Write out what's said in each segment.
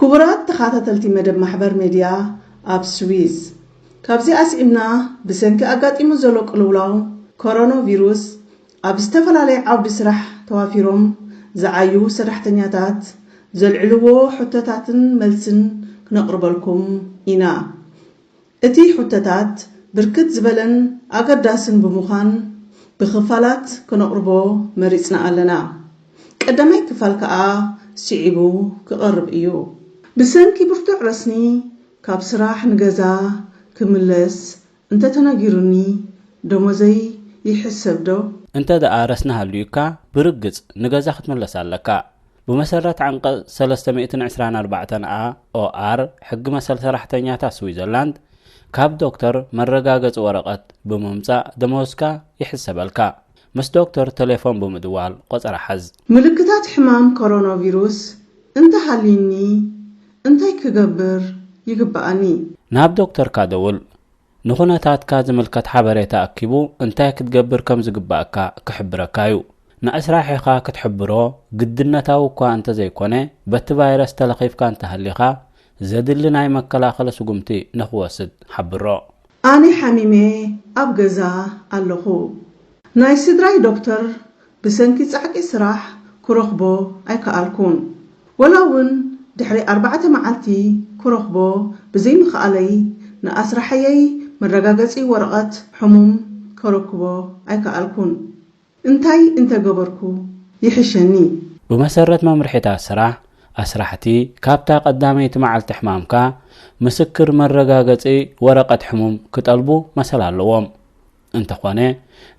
ክቡራት ተኸታተልቲ መደብ ማሕበር ሜድያ ኣብ ስዊዝ፣ ካብዚ ኣስዒብና ብሰንኪ ኣጋጢሙ ዘሎ ቅልውላው ኮሮና ቪሩስ ኣብ ዝተፈላለየ ዓውዲ ስራሕ ተዋፊሮም ዝዓዩ ሰራሕተኛታት ዘልዕልዎ ሕቶታትን መልስን ክነቕርበልኩም ኢና። እቲ ሕቶታት ብርክት ዝበለን ኣገዳስን ብምዃን ብኽፋላት ክነቕርቦ መሪጽና ኣለና። ቀዳማይ ክፋል ከኣ ስዒቡ ክቐርብ እዩ። ብሰንኪ ብርቱዕ ረስኒ ካብ ስራሕ ንገዛ ክምለስ እንተተነጊሩኒ ደሞዘይ ይሕሰብ ዶ? እንተ ደኣ ረስኒ ሃልዩካ፣ ብርግጽ ንገዛ ክትምለስ ኣለካ። ብመሰረት ዓንቀጽ ሰለስተ ሚእትን ዕስራን ኣርባዕተን ኣ ኦኣር ሕጊ መሰል ሰራሕተኛታት ስዊዘርላንድ፣ ካብ ዶክተር መረጋገጺ ወረቐት ብምምጻእ ደመወዝካ ይሕሰበልካ። ምስ ዶክተር ተሌፎን ብምድዋል ቆጸራ ሓዝ። ምልክታት ሕማም ኮሮና ቪሩስ እንተሃልዩኒ እንታይ ክገብር ይግብኣኒ? ናብ ዶክተርካ ደውል። ንኹነታትካ ዝምልከት ሓበሬታ ኣኪቡ እንታይ ክትገብር ከም ዝግባኣካ ክሕብረካ እዩ። ንኣስራሒኻ ክትሕብሮ ግድነታዊ እኳ እንተዘይኮነ፣ በቲ ቫይረስ ተለኺፍካ እንተሃሊኻ፣ ዘድሊ ናይ መከላኸሊ ስጉምቲ ንኽወስድ ሓብሮ። ኣነ ሓሚመ ኣብ ገዛ ኣለኹ። ናይ ስድራይ ዶክተር ብሰንኪ ጻዕቂ ስራሕ ክረኽቦ ኣይከኣልኩን። ወላ እውን ድሕሪ ኣርባዕተ መዓልቲ ክረኽቦ ብዘይምኽኣለይ፣ ንኣስራሐየይ መረጋገጺ ወረቐት ሕሙም ከረክቦ ኣይከኣልኩን። እንታይ እንተገበርኩ ይሕሸኒ? ብመሰረት መምርሒታት ስራሕ፣ ኣስራሕቲ ካብታ ቀዳመይቲ መዓልቲ ሕማምካ ምስክር መረጋገጺ ወረቐት ሕሙም ክጠልቡ መሰል ኣለዎም። እንተኾነ፣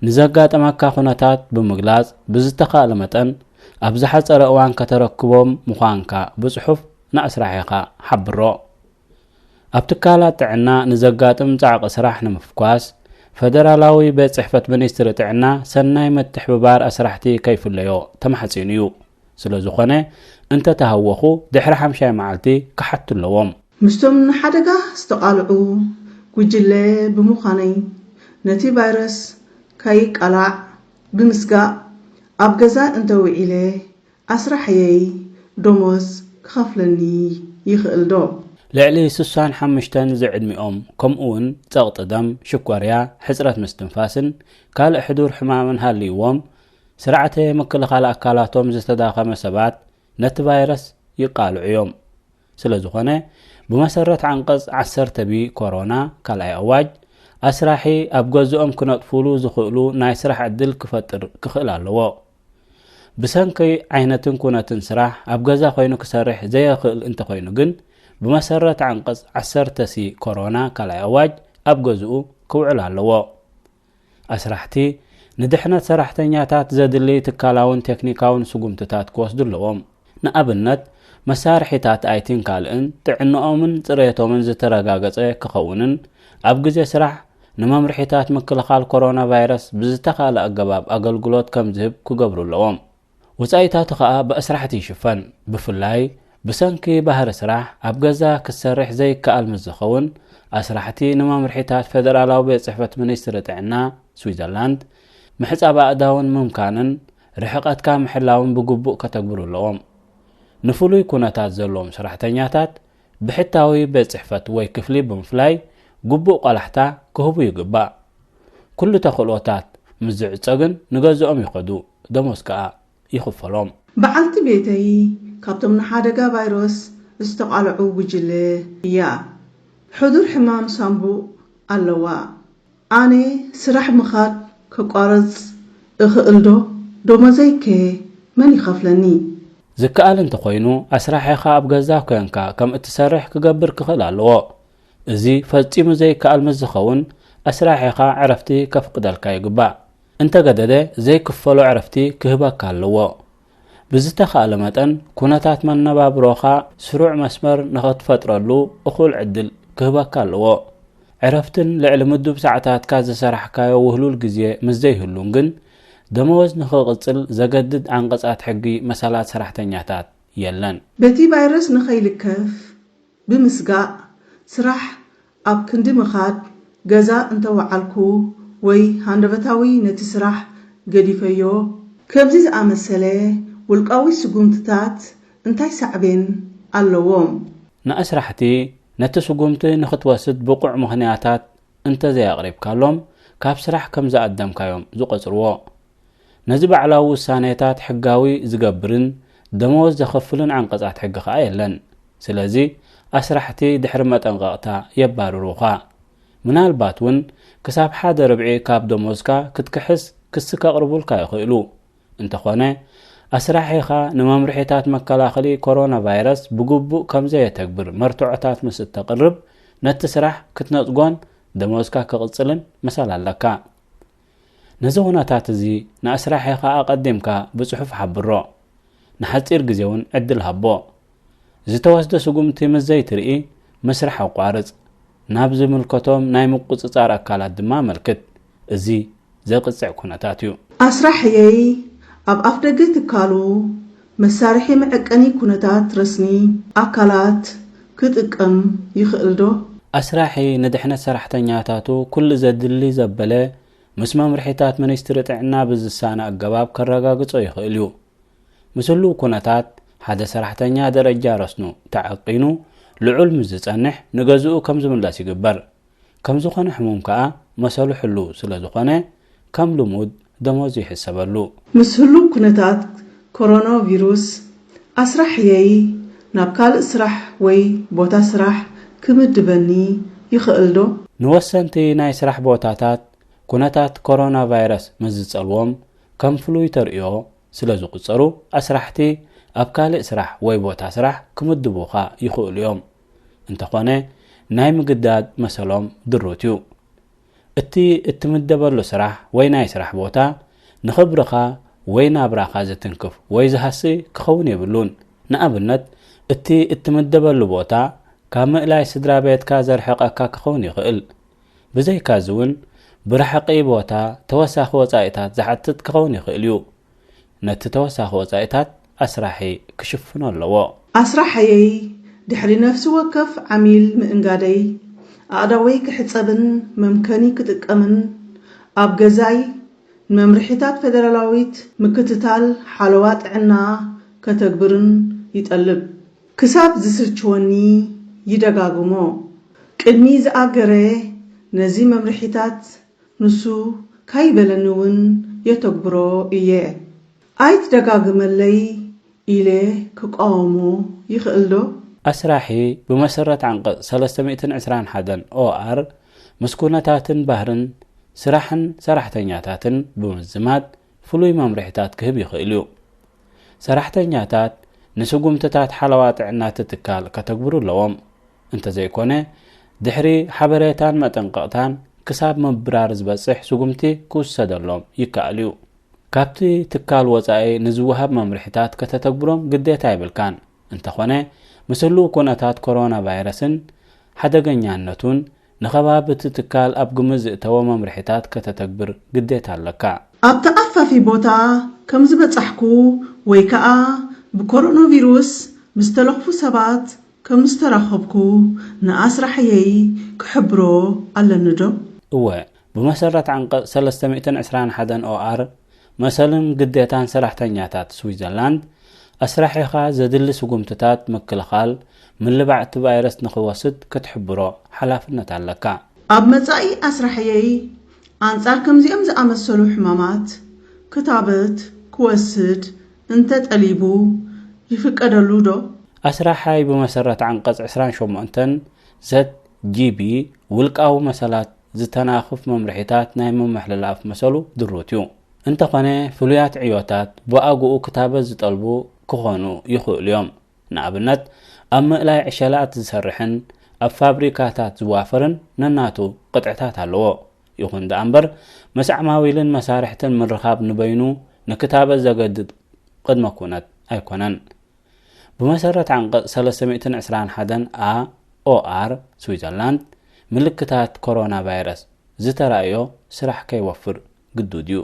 ንዘጋጠመካ ኩነታት ብምግላጽ ብዝተኻእለ መጠን ኣብ ዝሓጸረ እዋን ከተረክቦም ምዃንካ ብጽሑፍ ንኣስራሒኻ ሓብሮ። ኣብ ትካላት ጥዕና ንዘጋጥም ጻዕቂ ስራሕ ንምፍኳስ፣ ፈደራላዊ ቤት ጽሕፈት ሚኒስትሪ ጥዕና ሰናይ ምትሕብባር ኣስራሕቲ ከይፍለዮ ተማሕጺኑ እዩ። ስለ ዝኾነ፣ እንተ ተሃወኹ ድሕሪ ሓምሻይ መዓልቲ ክሓቱ ኣለዎም። ምስቶም ንሓደጋ ዝተቓልዑ ጉጅለ ብምዃነይ፣ ነቲ ቫይረስ ከይቃላዕ ብምስጋእ፣ ኣብ ገዛ እንተ ውዒለ፣ ኣስራሕየይ ደሞዝ ክኸፍለኒ ይኽእል ዶ? ልዕሊ ስሳን ሓሙሽተን ዝዕድሚኦም፣ ከምኡውን ጸቕጢ ደም፣ ሽኮርያ፣ ሕጽረት ምስትንፋስን ካልእ ሕዱር ሕማምን ሃልይዎም፣ ስርዓተ ምክልኻል ኣካላቶም ዝተዳኸመ ሰባት ነቲ ቫይረስ ይቃልዑ እዮም። ስለ ዝኾነ፣ ብመሰረት ዓንቀጽ ዓሰርተ ቢ ኮሮና ካልኣይ ኣዋጅ፣ ኣስራሒ ኣብ ገዝኦም ክነጥፉሉ ዝኽእሉ ናይ ስራሕ ዕድል ክፈጥር ክኽእል ኣለዎ። ብሰንኪ ዓይነትን ኩነትን ስራሕ ኣብ ገዛ ኮይኑ ክሰርሕ ዘየኽእል እንተኾይኑ ግን፣ ብመሰረት ዓንቀጽ ዓሰርተ ሲ ኮሮና ካልኣይ ኣዋጅ ኣብ ገዝኡ ክውዕል ኣለዎ። ኣስራሕቲ ንድሕነት ሰራሕተኛታት ዘድሊ ትካላውን ቴክኒካውን ስጉምትታት ክወስዱ ኣለዎም። ንኣብነት፣ መሳርሒታት ኣይቲን ካልእን ጥዕንኦምን ጽሬቶምን ዝተረጋገጸ ክኸውንን፣ ኣብ ግዜ ስራሕ ንመምርሒታት ምክልኻል ኮሮና ቫይረስ ብዝተኻእለ ኣገባብ ኣገልግሎት ከም ዝህብ ክገብሩ ኣለዎም። ወጻኢታቱ ኸኣ ብኣስራሕቲ ይሽፈን። ብፍላይ ብሰንኪ ባህሪ ስራሕ ኣብ ገዛ ክትሰርሕ ዘይከኣል ምስ ዝኸውን፣ ኣስራሕቲ ንመምርሒታት ፈደራላዊ ቤት ጽሕፈት ሚኒስትሪ ጥዕና ስዊዘርላንድ፣ ምሕጻብ ኣእዳውን ምምካንን ርሕቀትካ ምሕላውን ብግቡእ ከተግብሩ ኣለዎም። ንፍሉይ ኩነታት ዘለዎም ሰራሕተኛታት ብሕታዊ ቤት ጽሕፈት ወይ ክፍሊ ብምፍላይ ግቡእ ቆላሕታ ክህቡ ይግባእ። ኩሉ ተኽእሎታት ምስ ዝዕጸ ግን ንገዝኦም ይኸዱ፣ ደሞዝ ከኣ ይኽፈሎም። በዓልቲ ቤተይ ካብቶም ንሓደጋ ቫይረስ ዝተቓልዑ ጉጅለ እያ። ሕዱር ሕማም ሳንቡእ ኣለዋ። ኣነ ስራሕ ምኻድ ከቋርጽ እኽእል ዶ? ደሞዘይከ መን ይኸፍለኒ? ዝከኣል እንተኾይኑ፣ ኣስራሒኻ ኣብ ገዛ ኮንካ ከም እትሰርሕ ክገብር ክኽእል ኣለዎ። እዚ ፈጺሙ ዘይከኣል ምስ ዝኸውን፣ ኣስራሒኻ ዕረፍቲ ከፍቅደልካ ይግባእ። እንተገደደ፣ ዘይክፈሎ ዕረፍቲ ክህበካ ኣለዎ። ብዝተኻእለ መጠን፣ ኩነታት መነባብሮኻ ስሩዕ መስመር ንኽትፈጥረሉ እኹል ዕድል ክህበካ ኣለዎ። ዕረፍትን ልዕሊ ምዱብ ሰዓታትካ ዝሰራሕካዮ ውህሉል ግዜ ምስ ዘይህሉን ግን፣ ደመወዝ ንኽቕጽል ዘገድድ ዓንቀጻት ሕጊ መሰላት ሰራሕተኛታት የለን። በቲ ቫይረስ ንኸይልከፍ ብምስጋእ፣ ስራሕ ኣብ ክንዲ ምኻድ፣ ገዛ እንተወዓልኩ ወይ ሃንደበታዊ ነቲ ስራሕ ገዲፈዮ፣ ከምዚ ዝኣመሰለ ውልቃዊ ስጉምትታት እንታይ ሳዕቤን ኣለዎም? ንኣስራሕቲ ነቲ ስጉምቲ ንኽትወስድ ብቑዕ ምኽንያታት እንተዘይኣቕሪብካሎም፣ ካብ ስራሕ ከም ዝኣደምካዮም ዝቖጽርዎ። ነዚ ባዕላዊ ውሳኔታት ሕጋዊ ዝገብርን ደመወዝ ዘኸፍልን ዓንቀጻት ሕጊ ከኣ የለን። ስለዚ ኣስራሕቲ ድሕሪ መጠንቐቕታ የባርሩኻ። ምናልባት እውን ክሳብ ሓደ ርብዒ ካብ ደሞዝካ ክትክሕስ ክሲ ከቕርቡልካ ይኽእሉ። እንተኾነ፣ ኣስራሒኻ ንመምርሒታት መከላኸሊ ኮሮና ቫይረስ ብግቡእ ከም ዘየተግብር መርትዖታት ምስ እተቕርብ፣ ነቲ ስራሕ ክትነጽጎን ደሞዝካ ክቕጽልን መሰል ኣለካ። ነዚ ኩነታት እዚ ንኣስራሒኻ ኣቐዲምካ ብጽሑፍ ሓብሮ። ንሓጺር ግዜ እውን ዕድል ሃቦ። ዝተወስደ ስጉምቲ ምስ ዘይትርኢ፣ ምስራሕ ኣቋርጽ። ናብ ዝምልከቶም ናይ ምቁጽጻር ኣካላት ድማ ኣመልክት። እዚ ዘቕጽዕ ኩነታት እዩ። ኣስራሕየይ ኣብ ኣፍደገ ትካሉ መሳርሒ መዐቀኒ ኩነታት ረስኒ ኣካላት ክጥቀም ይኽእል ዶ? ኣስራሒ ንድሕነት ሰራሕተኛታቱ ኩሉ ዘድሊ ዘበለ ምስ መምርሒታት ሚኒስትሪ ጥዕና ብዝሳነ ኣገባብ ከረጋግጾ ይኽእል እዩ። ምስ ህሉው ኩነታት፣ ሓደ ሰራሕተኛ ደረጃ ረስኑ ተዓቂኑ ልዑል ምስ ዝጸንሕ፣ ንገዝኡ ከም ዝምለስ ይግበር። ከም ዝኾነ ሕሙም ከኣ መሰሉ ሕሉው ስለ ዝኾነ፣ ከም ልሙድ ደሞዝ ይሕሰበሉ። ምስ ህሉው ኩነታት ኮሮና ቪሩስ፣ ኣስራሕየይ ናብ ካልእ ስራሕ ወይ ቦታ ስራሕ ክምድበኒ ይኽእል ዶ? ንወሰንቲ ናይ ስራሕ ቦታታት፣ ኩነታት ኮሮና ቫይረስ ምስ ዝጸልዎም፣ ከም ፍሉይ ተርእዮ ስለ ዝቑጸሩ፣ ኣስራሕቲ ኣብ ካልእ ስራሕ ወይ ቦታ ስራሕ ክምድቡኻ ይኽእሉ እዮም። እንተኾነ፣ ናይ ምግዳድ መሰሎም ድሩት እዩ። እቲ እትምደበሉ ስራሕ ወይ ናይ ስራሕ ቦታ ንኽብርኻ ወይ ናብራኻ ዝትንክፍ ወይ ዝሃሲ ክኸውን የብሉን። ንኣብነት፣ እቲ እትምደበሉ ቦታ ካብ ምእላይ ስድራ ቤትካ ዘርሕቐካ ክኸውን ይኽእል። ብዘይካዚ እውን፣ ብራሕቒ ቦታ ተወሳኺ ወጻኢታት ዝሓትት ክኸውን ይኽእል እዩ። ነቲ ተወሳኺ ወጻኢታት ኣስራሒ ክሽፍኖ ኣለዎ። ኣስራሐየይ ድሕሪ ነፍሲ ወከፍ ዓሚል ምእንጋደይ፣ ኣእዳወይ ክሕጸብን መምከኒ ክጥቀምን፣ ኣብ ገዛይ ንመምርሒታት ፈደራላዊት ምክትታል ሓለዋ ጥዕና ከተግብርን ይጠልብ። ክሳብ ዝስልችወኒ ይደጋግሞ። ቅድሚ ዝኣገረ ነዚ መምርሒታት ንሱ ካይበለኒ እውን የተግብሮ እየ። ኣይትደጋግመለይ ኢለ ክቃወሞ ይኽእል ዶ? ኣስራሒ ብመሰረት ዓንቀጽ ሰለስተ ሚእትን ዕስራን ሓደን ኦኣር ምስ ኩነታትን ባህርን ስራሕን ሰራሕተኛታትን ብምዝማድ ፍሉይ መምርሒታት ክህብ ይኽእል እዩ። ሰራሕተኛታት ንስጉምትታት ሓለዋ ጥዕና እቲ ትካል ከተግብሩ ኣለዎም። እንተዘይኮነ፣ ድሕሪ ሓበሬታን መጠንቀቕታን ክሳብ ምብራር ዝበጽሕ ስጉምቲ ክውሰደሎም ይከኣል እዩ። ካብቲ ትካል ወጻኢ ንዝወሃብ መምርሒታት ከተተግብሮም ግዴታ የብልካን። እንተኾነ፣ ምስ ህሉው ኩነታት ኮሮና ቫይረስን ሓደገኛነቱን ንኸባቢ እቲ ትካል ኣብ ግምት ዝእተወ መምርሒታት ከተተግብር ግዴታ ኣለካ። ኣብ ተኣፋፊ ቦታ ከም ዝበጻሕኩ ወይ ከኣ ብኮሮናቪሩስ ምስ ተለኽፉ ሰባት ከም ዝተራኸብኩ ንኣስራሕየይ ክሕብሮ ኣለኒ ዶ? እወ፣ ብመሰረት ዓንቀጽ ሰለስተ ሚእትን ዕስራን ሓደን ኦኣር፣ መሰልን ግዴታን ሰራሕተኛታት ስዊዘርላንድ፣ ኣስራሒኻ ዘድሊ ስጉምትታት ምክልኻል ምልባዕ እቲ ቫይረስ ንኽወስድ ክትሕብሮ ሓላፍነት ኣለካ። ኣብ መጻኢ ኣስራሕየይ ኣንጻር ከምዚኦም ዝኣመሰሉ ሕማማት ክታበት ክወስድ እንተ ጠሊቡ ይፍቀደሉ ዶ? ኣስራሓይ ብመሰረት ዓንቀጽ ዕስራን ሸሞንተን ዘት ጂ ቢ ውልቃዊ መሰላት ዝተናኽፍ መምርሒታት ናይ ምምሕልላፍ መሰሉ ድሩት እዩ። እንተኾነ፣ ፍሉያት ዕዮታት ብኣግኡ ክታበት ዝጠልቡ ክኾኑ ይኽእሉ እዮም። ንኣብነት፣ ኣብ ምእላይ ዕሸላት ዝሰርሕን ኣብ ፋብሪካታት ዝዋፈርን ነናቱ ቅጥዕታት ኣለዎ። ይኹን ደኣ እምበር፣ ምስ ዓማዊልን መሳርሕትን ምርኻብ ንበይኑ ንክታበት ዘገድድ ቅድመ ኩነት ኣይኮነን። ብመሰረት ዓንቀጽ ሰለስተ ሚእትን ዕስራን ሓደን ኣ ኦኣር ስዊዘርላንድ፣ ምልክታት ኮሮና ቫይረስ ዝተራእዮ ስራሕ ከይወፍር ግዱድ እዩ።